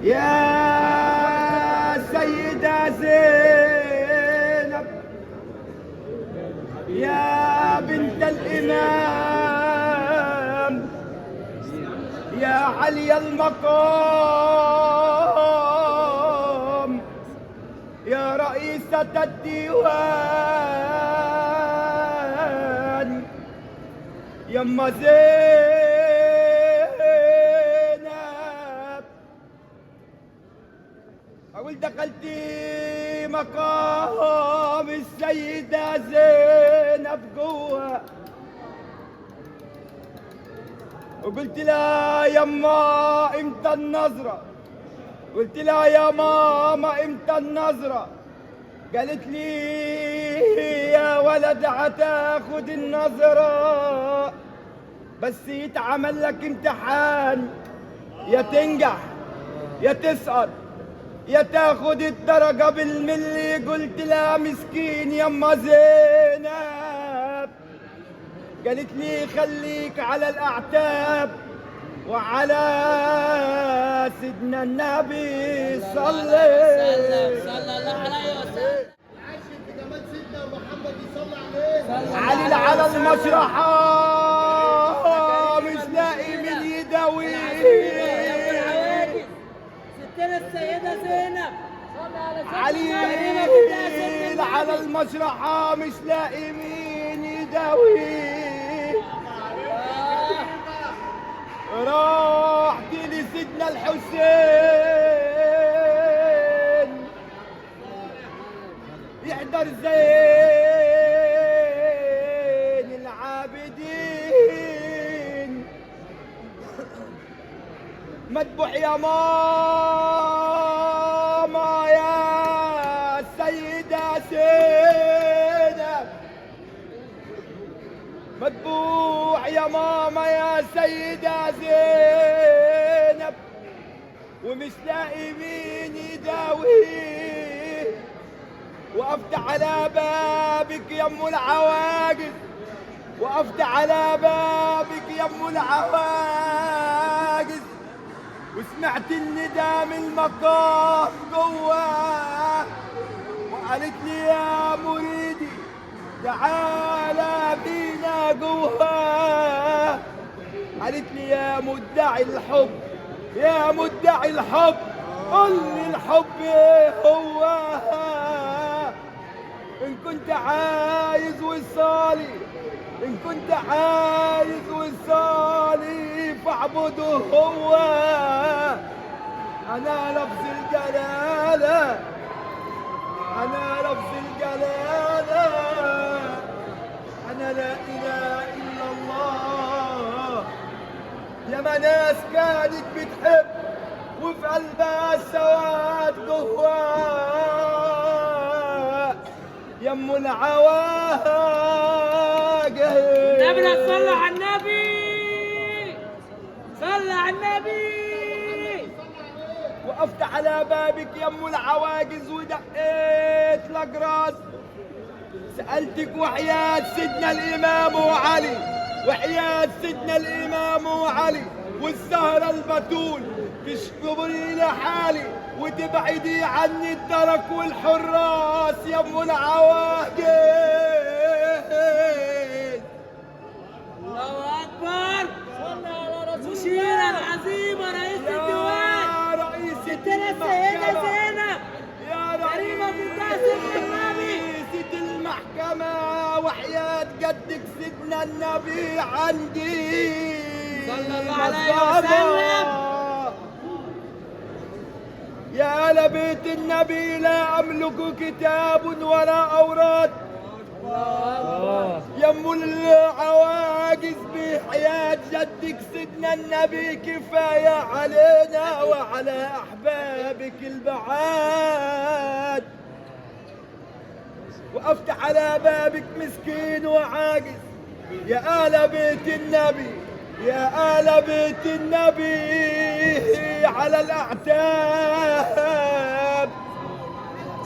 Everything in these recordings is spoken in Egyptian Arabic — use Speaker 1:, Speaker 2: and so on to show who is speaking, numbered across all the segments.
Speaker 1: يا سيدة زينب يا بنت الإمام يا علي المقام يا رئيسة الديوان يما زينب. أقول دخلتي مقام السيدة زينب جوه وقلت لها يما امتى النظرة، قلت لها يا ماما امتى النظرة، قالت لي يا ولد هتاخد النظرة بس يتعمل لك امتحان، يا تنجح يا تسقط يا تاخد الدرجة بالملي. قلت لها مسكين يما زينب، قالت لي خليك على الأعتاب وعلى سيدنا النبي صلي
Speaker 2: صلى الله عليه وسلم.
Speaker 1: علي على المشرحة مش لاقي من يداوي.
Speaker 2: ستنا السيدة زينب
Speaker 1: علي على المشرحة مش لاقي مين يداوي. رحت لسيدنا الحسين يحضر زين العابدين، مذبوح يا ماما يا السيدة زينب، مذبوح يا ماما يا سيدة زينب ومش لاقي مين يداويه. وقفت على بابك يا ام العواجز، وقفت على بابك يا ام العواجز وسمعت النداء من المقام جوه وقالت لي يا مريدي تعالى بينا جوه. قالت لي يا مدعي الحب يا مدعي الحب قل لي الحب ايه هو، ان كنت عايز وصالي ان كنت عايز وصالي فاعبده هو. انا لفظ الجلاله انا لفظ الجلاله انا لا اله الا الله. يا ما ناس كانت بتحب وفي قلبها السواد جواه يا ام العواجه.
Speaker 2: النبي صلى على النبي صلى على النبي.
Speaker 1: وقفت على بابك يا ام العواجز ودقيت لك راس، سألتك وحياة سيدنا الإمام وعلي وحياة سيدنا الإمام وعلي والزهرة البتول تشكري لحالي وتبعدي عني الدرك والحراس يا ام العواجز.
Speaker 2: الله أكبر. مشيرة العظيمة رئيس الديوان
Speaker 1: يا رئيسة
Speaker 2: ستنا السيدة
Speaker 1: المحكمة
Speaker 2: زينب
Speaker 1: يا
Speaker 2: كريمة بنت سيدنا النبي
Speaker 1: رئيسة المحكمة وحياة جدك سيدنا النبي عندي
Speaker 2: صلى الله عليه وسلم.
Speaker 1: يا آل بيت النبي لا أملك كتاب ولا أوراد يا أم العواجز بحياة جدك سيدنا النبي كفاية علينا وعلى أحبابك البعاد. وقفت على بابك مسكين وعاجز يا آل بيت النبي يا آل بيت النبي على الأعتاب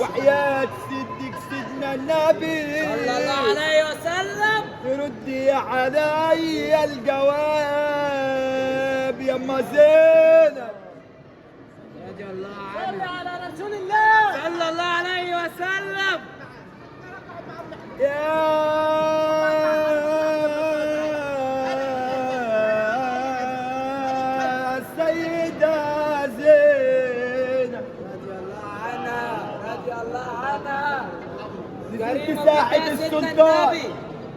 Speaker 1: وحياة سيدك سيدنا النبي
Speaker 2: صلى الله عليه وسلم.
Speaker 1: تردي علي الجواب يا أم زينب.
Speaker 2: يا الله عنها. صلى على رسول الله صلى الله عليه وسلم.
Speaker 1: يا السيدة زينب
Speaker 2: رضي الله عنها، رضي الله عنها.
Speaker 1: نزلت ساحة السلطان،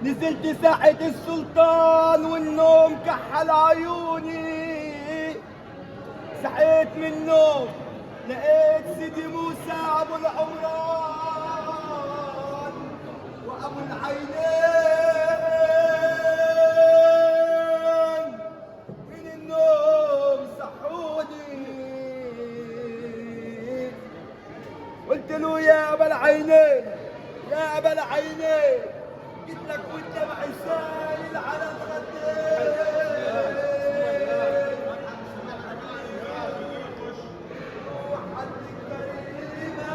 Speaker 1: نزلت ساحة السلطان والنوم كحل عيوني. صحيت من النوم لقيت سيدي موسى أبو العمران وأبو العينين من النوم صحوني. قلت له يا أبا العينين، يا أبا العينين، قلت لك والدمع سايل على الخدين. وحد الكريمة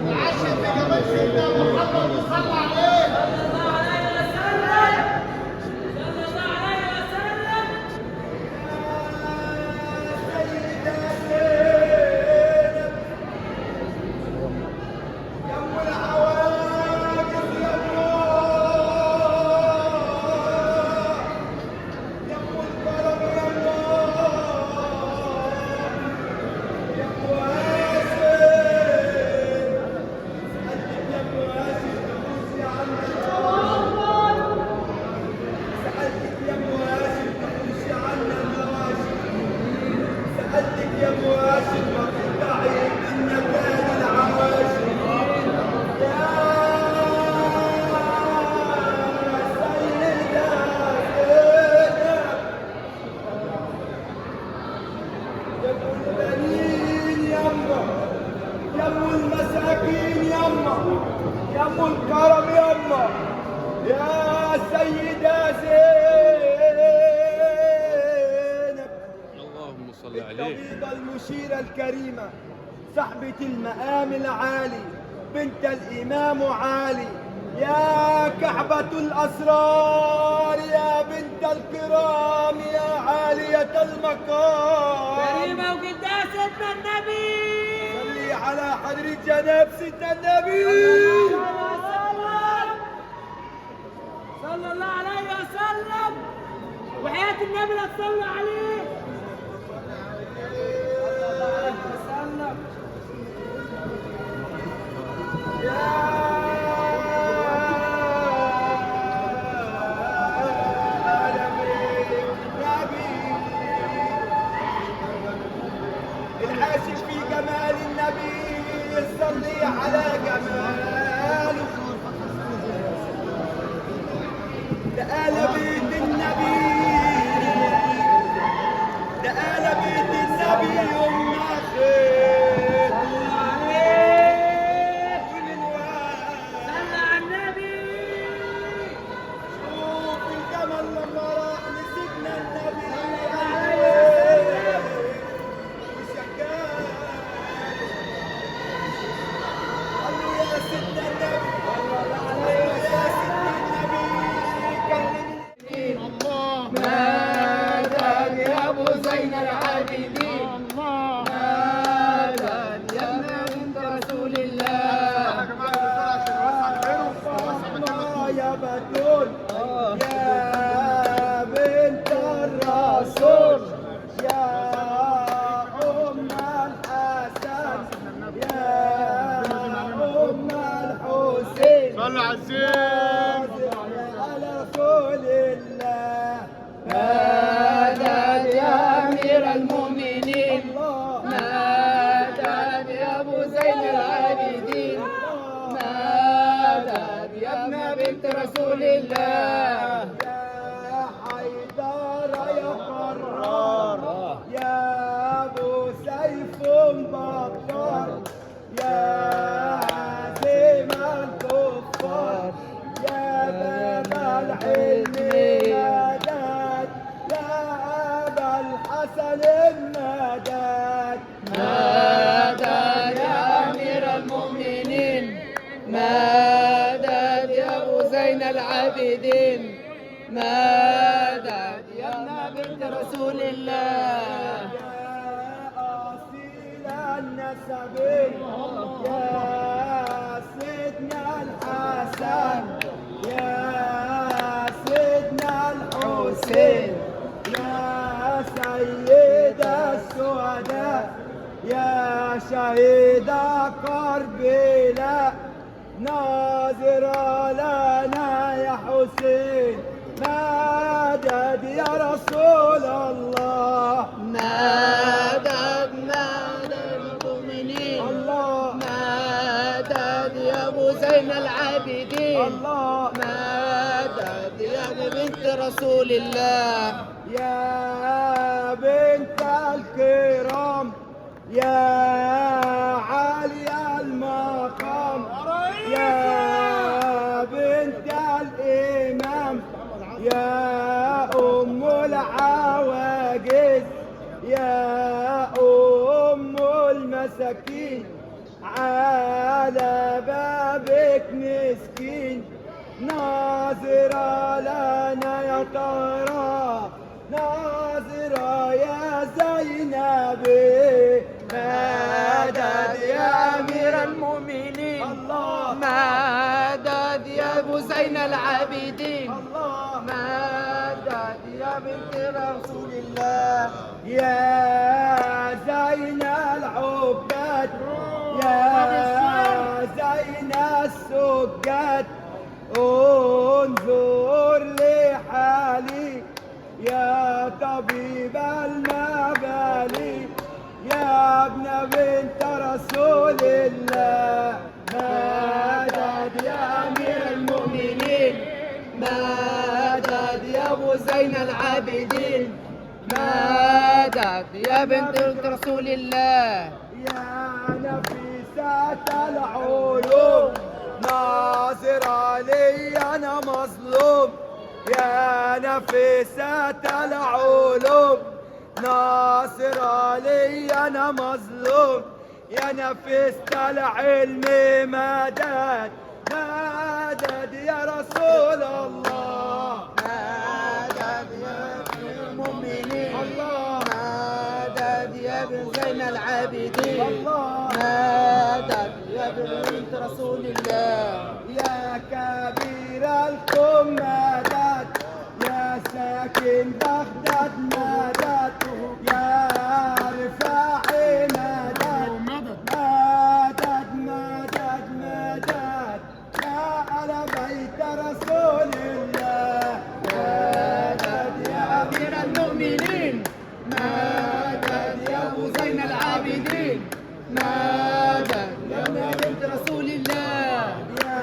Speaker 3: عشان في جمال سيدنا محمد صلى عليه.
Speaker 2: صلى الله عليه وسلم، صلى الله عليه وسلم.
Speaker 1: سيدة زينب يا أم العواجز، يا أم يا أم الكرم، يا أم يا أم هاشم. سألتك يا أم هاشم تحوشي عنا النواشف، سألتك يا أم هاشم تحوشي عنا النواشف، سألتك يا أم هاشم ما تقطعي منا تاني العواشر. يا سيدة زينب يا أم البنين يما، يا أم المساكين يما، يا أم الكرم يما، يا سيدة زينب
Speaker 4: اللهم صل عليه.
Speaker 1: الطبيبة المشيرة الكريمة، صاحبة المقام العالي، بنت الإمام عالي، يا كعبة الأسرار، يا بنت الكرام، يا عالية المقام.
Speaker 2: كريمة وجدها سيدنا النبي.
Speaker 1: صلي على حضرة جناب سيدنا النبي.
Speaker 2: صلى الله عليه وسلم. وحياة النبي لا تصلوا عليه. صلى الله عليه وسلم.
Speaker 1: يا آل بيت النبي العاشق في جمال النبي، صلي على جماله. ده آل بيت النبي، ده آل بيت النبي يوم ما خير
Speaker 2: صلى عليه،
Speaker 1: ومن وين
Speaker 2: صلى على النبي.
Speaker 1: شوف الجمل لما راح لسيدنا النبي وشكاه، قال له يا سيدنا النبي، قال له يا سيدنا النبي كلمني.
Speaker 3: مدد يا ابو زين العابدين، مدد يا ابن بنت رسول الله.
Speaker 1: فاطمة يا بتول، يا بنت الرسول، يا أم الحسن، يا أم الحسين،
Speaker 3: صلى على الزين.
Speaker 1: على رسول الله.
Speaker 3: مدد يا امير المؤمنين،
Speaker 1: الله
Speaker 3: مدد يا ابو زين العابدين، مدد يا ابن بنت رسول الله.
Speaker 1: يا حيدر يا قرار، يا ابو سيف بطار، يا عزيم الكفار، يا باب العلم مدد، يا ابا الحسن المدد.
Speaker 3: مدد يا امير المؤمنين، مدد يا ابو زين العابدين،
Speaker 1: يا سيدنا الحسن، يا سيدنا الحسين، يا سيد الشهداء، يا شهيد كربلاء، ناظر لنا يا حسين، مدد يا رسول الله،
Speaker 3: مدد مدد المؤمنين،
Speaker 1: الله
Speaker 3: مدد يا ابو زين العابدين،
Speaker 1: الله
Speaker 3: مدد يا بنت رسول الله،
Speaker 1: يا بنت الكرام، يا عالي المقام، يا بنت الإمام، يا أم العواجز، يا أم المساكين، على بابك مسكين، ناظرة لنا يا ترى، ناظرة يا زينب،
Speaker 3: مدد يا أمير المؤمنين،
Speaker 1: الله
Speaker 3: مدد يا أبو زين العابدين،
Speaker 1: الله
Speaker 3: مدد يا بنت رسول الله،
Speaker 1: يا زين العباد، يا زين السجاد، انظر لحالي يا طبيب المبالي، يا ابن بنت رسول الله،
Speaker 3: مدد يا أمير المؤمنين، مدد يا أبو زين العابدين، مدد يا بنت رسول الله،
Speaker 1: يا نفيسة العلوم، ناظرة لي أنا مظلوم، يا نفيسة العلوم، ناصرة لي أنا مظلوم، يا نفيسة العلم، مدد مدد يا رسول الله،
Speaker 3: مدد يا أمير المؤمنين،
Speaker 1: الله
Speaker 3: مدد يا ابن زين العابدين،
Speaker 1: الله
Speaker 3: مدد يا بنت رسول الله،
Speaker 1: يا كبير القمادات، يا ساكن بغداد مدد، يا رفاعي مدد، مدد مدد مدد، يا آل بيت رسول الله،
Speaker 3: مدد يا أمير المؤمنين، مدد يا أبو زين العابدين، مدد يا بنت رسول الله،
Speaker 1: يا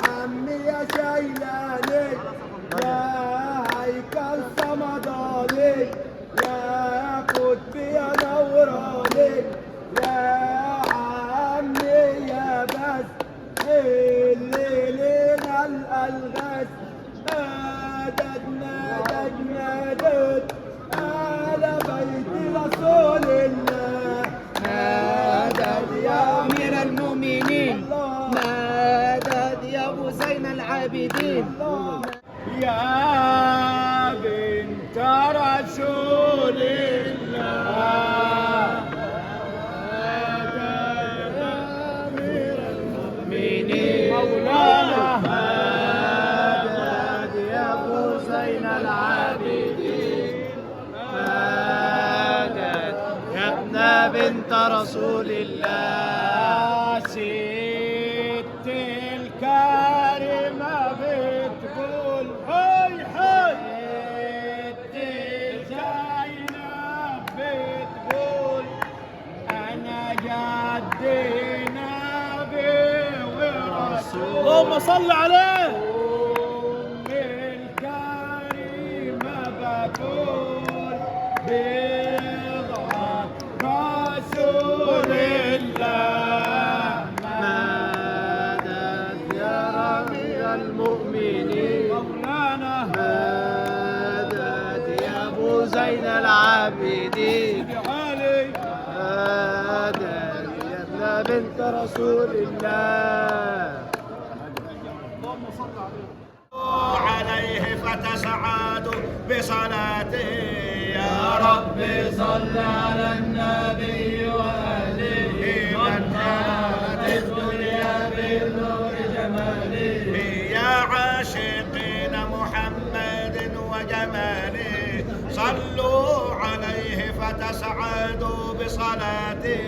Speaker 1: عمي يا شيلاني، يا هيكل صمداني، يا قطبي يا نوراني، يا عمي يا بس اللي لنا الألغاز، مدد مدد مدد، على بيت رسول الله،
Speaker 3: مدد يا أمير المؤمنين،
Speaker 1: الله
Speaker 3: مدد يا أبو زين العابدين،
Speaker 1: الله يا بنت رسول الله،
Speaker 3: أمير المؤمنين،
Speaker 1: مولانا
Speaker 3: مدد يا أبو زين العابدين، مدد يا ابن بنت رسول الله،
Speaker 1: ست الكريمة بتقول حي حي، ست زينب بتقول أنا جدي نبي ورسول،
Speaker 4: اللهم صل عليه.
Speaker 1: أم الكريمة بتقول بضعة رسول الله،
Speaker 3: مدد يا ربي المؤمنين،
Speaker 1: مولانا
Speaker 3: مدد يا أبو زين العابدين،
Speaker 1: علي
Speaker 3: مدد يا ابن بنت رسول الله،
Speaker 5: عليه فتسعد بصلاته، يا رب صل على النبي وآله، وجماله. صلوا عليه فتسعدوا بصلاته.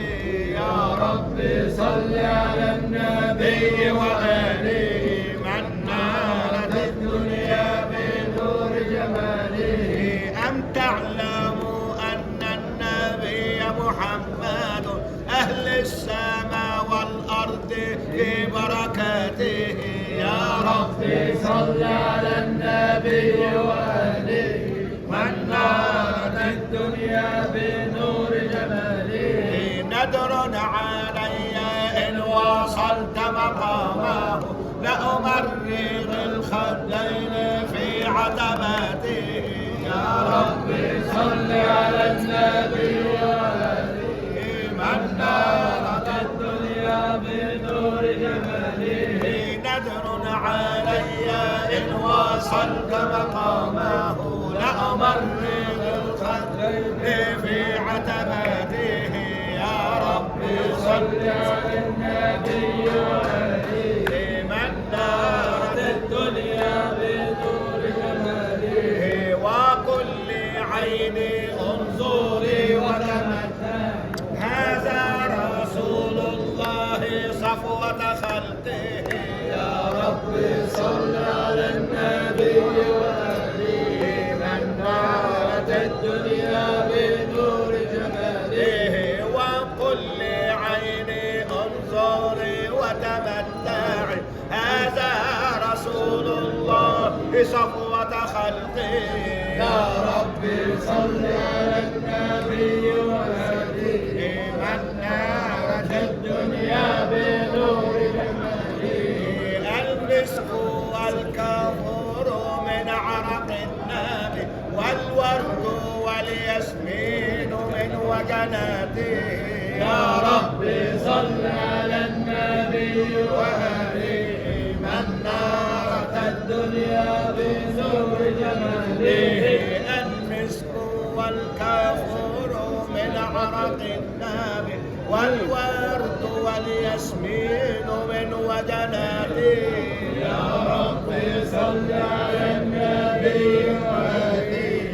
Speaker 5: يا رب صل على النبي وآله. من نالت الدنيا بنور جماله. أم تعلموا أن النبي محمد أهل السماء والأرض في بركاته. يا رب صل على النبي وآله. من نالت الدنيا بنور جماله. ندر علي إن وصلت مقامه لأمرغ الخدين في عتباته. يا رب صل على النبي وآله. من نالت الدنيا بنور جماله. نذر علي إن وصلت مقامه لأمرغ الخدين في عتباته. يا رب صل على النبي وآله. من نالت الدنيا بنور جماله. وقل لعيني انظري وتمتعي، هذا رسول الله صفوة خلقه. يا رب صل على النبي وآله. من نالت الدنيا بنور جماله. وقل لعيني انظري وتمتعي، هذا رسول الله صفوة خلقه. يا رب صل على النبي وآله. من نالت الدنيا بنور جماله. المسك والكافور من عرق النبي، والورد والياسمين من وجناته. يا رب صل على النبي وآله. من نالت الدنيا بنور جماله. المسك والكافور من عرق النبي، والورد والياسمين من وجناته. يا رب صل على النبي وآله.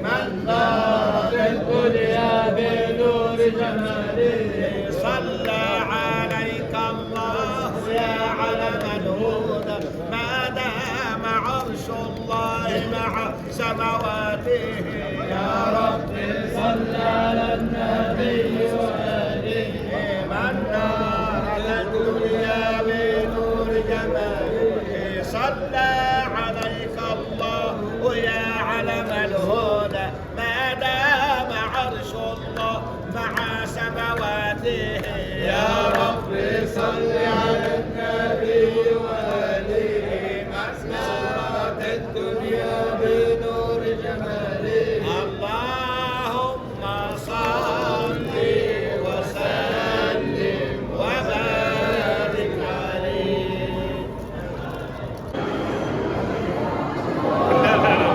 Speaker 5: من نالت الدنيا بنور جماله. صلى عليك الله يا علم الهدى، ما دام عرش الله مع سماواته. يا رب صل على النبي وآله. من نالت الدنيا بنور جماله. صلى عليك الله يا علم الهدى، ما دام عرش الله مع سماواته. يا رب صل على النبي وآله. من نالت الدنيا بنور جماله. اللهم صل وسلم وبارك عليه.
Speaker 4: لا لا لا.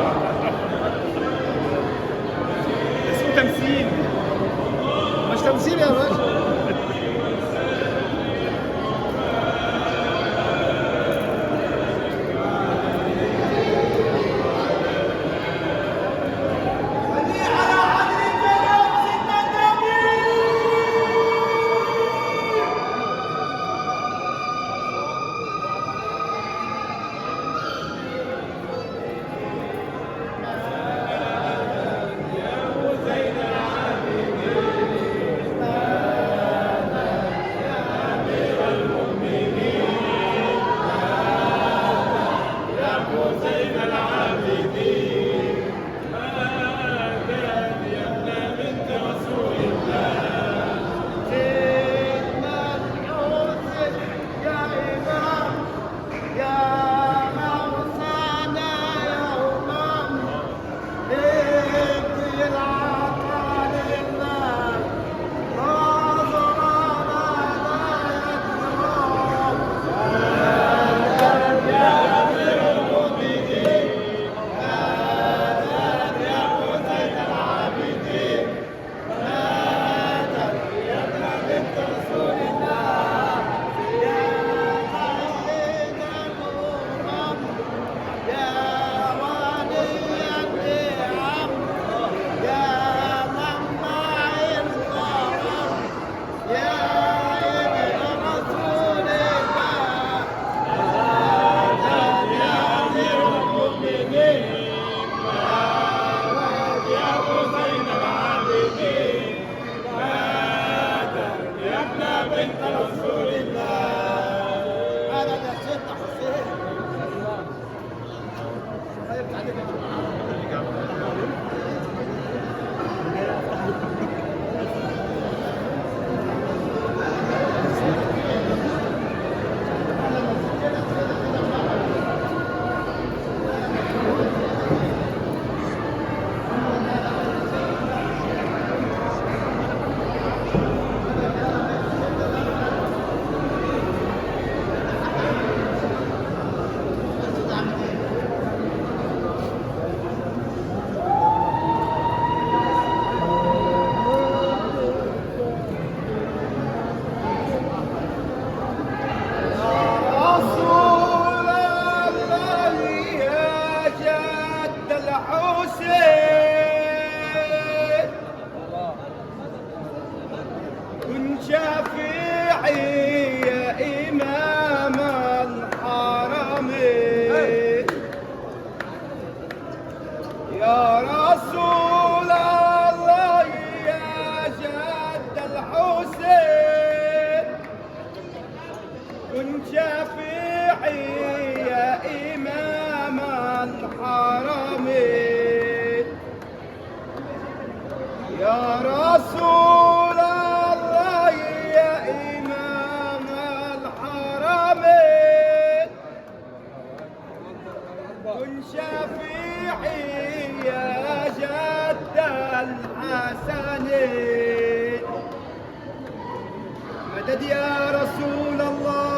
Speaker 1: الحسين، كن شفيعي يا إمام الحرمين، يا رسول الله يا جد الحسين، كن شفيعي يا إمام الحرمين، يا رسول الله يا إمام الحرمين، كن شفيعي يا جد الحسنين. مدد يا رسول الله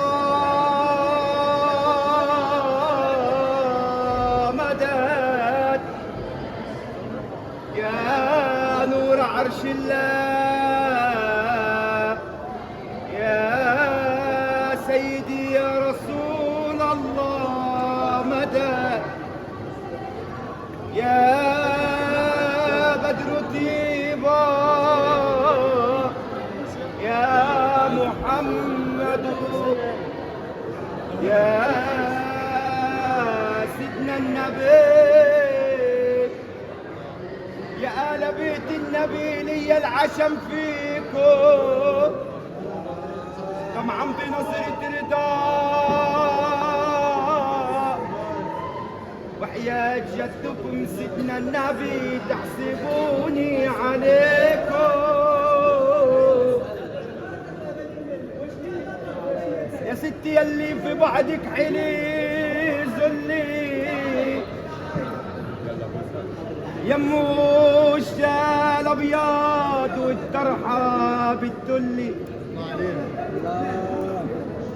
Speaker 1: مدد، يا نور عرش الله، يا سيدي يا رسول الله مدد، يا بدر طيبة، يا محمد، يا سيدنا النبي، يا آل بيت النبي لي العشم فيكم، طمعا بنظرة رضا وحياة جدكم سيدنا النبي تحسبوني عليكم. يا ستي يلي في بعدك حيلي ذلي، يمو الشال ابيض والطرحه بتدلي،